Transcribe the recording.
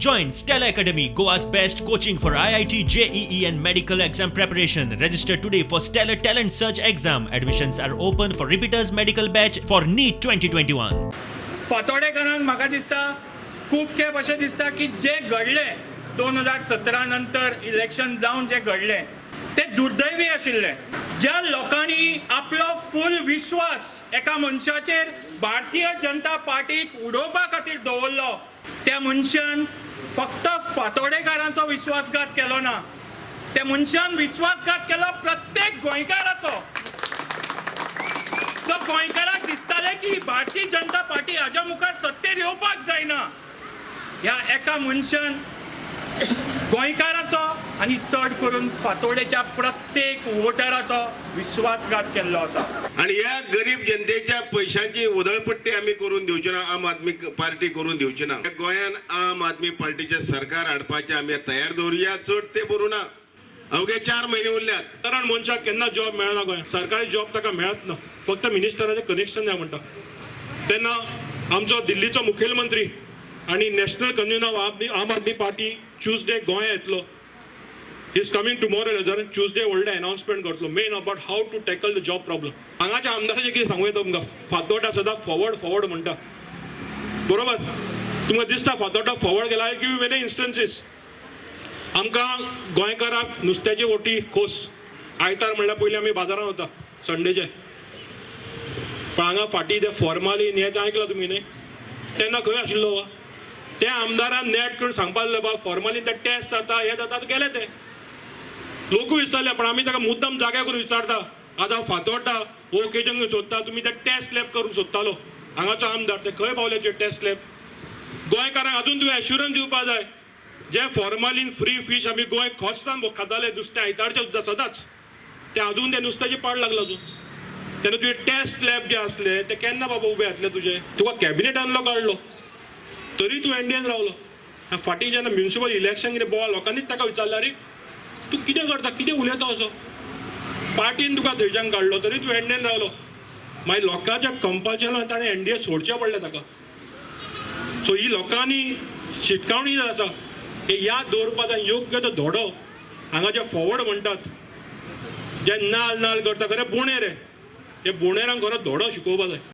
Join Stellar Academy, Goa's best coaching for IIT, JEE, and medical exam preparation. Register today for Stellar Talent Search exam. Admissions are open for repeaters medical batch for NEET 2021. फातोडेकरांक म्हाका दिसता खूब खेप अशें दिसता की जें घडलें 2017 नंतर इलेक्शन जावन जें घडलें तें दुर्दैवी आशिल्लें. ज्या लोकांनी आपलो फूल विश्वास एका मनशाचेर भारतीय जनता पार्टीक उडोवपा खातीर दवरलो त्या मनशान फक्त फातोडेकारांचो विश्वासघात केलो ना, त्या मनशान विश्वासघात केलो प्रत्येक गोंयकाराचो. जो गोंयकाराक दिसतालें की भारतीय जनता पार्टी हाज्या मुखार सत्तेर येवपाक जायना, ह्या एका मनशान गोंयकाराचो आनी चड करून फातोडेच्या प्रत्येक वोटराचो विश्वासघात केल्लो आसा. आनी ह्या गरीब जनतेच्या पैशांची उधळपट्टी आमी करून दिवची ना, आम आदमी पार्टी करून दिवची ना. गोंयान आम आदमी पार्टीचें सरकार हाडपाचें आमी तयार दवरुया, चड ते भरूं ना. अवघे 4 म्हयने उरल्यात. कारण मनशाक केन्ना जॉब मेळना गोंयांत, सरकारी जॉब ताका मेळत ना, फक्त मिनिस्टराचें कनेक्शन जाय म्हणटा. तेन्ना आमचो दिल्लीचो मुखेलमंत्री आनी national convener of Aam Aadmi party Tuesday गोंया येतलो. He is coming tomorrow, Tuesday व्हडलें अनावन्समेंट करतलो main about how to tackle the job problem. हांगाच्या आमदाराचें कितें सांगू येता तुमकां, फातोर्डा सदां फॉवर्ड फॉवर्ड म्हणटा, बरोबर? तुमकां दिसता फातोर्डा फॉवर्ड गेला. I give you many instances. आमकां गोंयकाराक नुस्त्याची वोटी खोस, आयतार म्हणल्यार पयलीं आमी बाजारांत वता संडेचे. पण हांगा फाटीं ते फॉर्मालीन हें तें आयकलां तुमी न्ही, तेन्ना खंय आशिल्लो त्या आमदारान नेट करून सांगपाक लागले बाबा फॉर्मालीन ते टेस्ट जाता हें जाता, गेले ते लोकूय विचारले. पण आमी ताका मुद्दम जाग्या करून विचारता, आतां फातोर्डा हो ओकेजन सोदता तुमी ते टेस्ट लॅब करूंक सोदतालो हांगाचो आमदार, ते खंय पावले ते टेस्ट लॅब? गोंयकारांक अजून तुवें एश्युरन्स दिवपा जाय. जे फॉर्मालीन फ्री फीश आमी गोंय खोस्तान खाताले नुस्तें आयतारचें सुद्दां सदांच, ते अजून ते नुस्त्याची पाड लागला अजून. तेन्ना तुजे टेस्ट लॅब जे आसले ते केन्ना बाबा उबे जातले तुजे? तुका कॅबिनेटांतलो काडलो तरी तूं एनडीएन रावलो. फाटीं जेन्ना म्युनिसिपल इलेक्शन कितें बोवाळ, लोकांनीच ताका विचारलें आरे तूं कितें करता, कितें उलयता असो, पार्टीन तुका थंयच्यान काडलो तरी तूं एनडीएन रावलो. मागीर लोकांच्या कंपल्शनान ताणें एनडीए सोडचें पडलें ताका. सो ही लोकांनी शिटकावणी आसा हे याद दवरपाक जाय. योग्य तो धडो हांगा जे फॉवर्ड म्हणटात, जे नाल नाल करता खरें बोणेर, हे बोणेरांक खरो धडो शिकोवपाक जाय.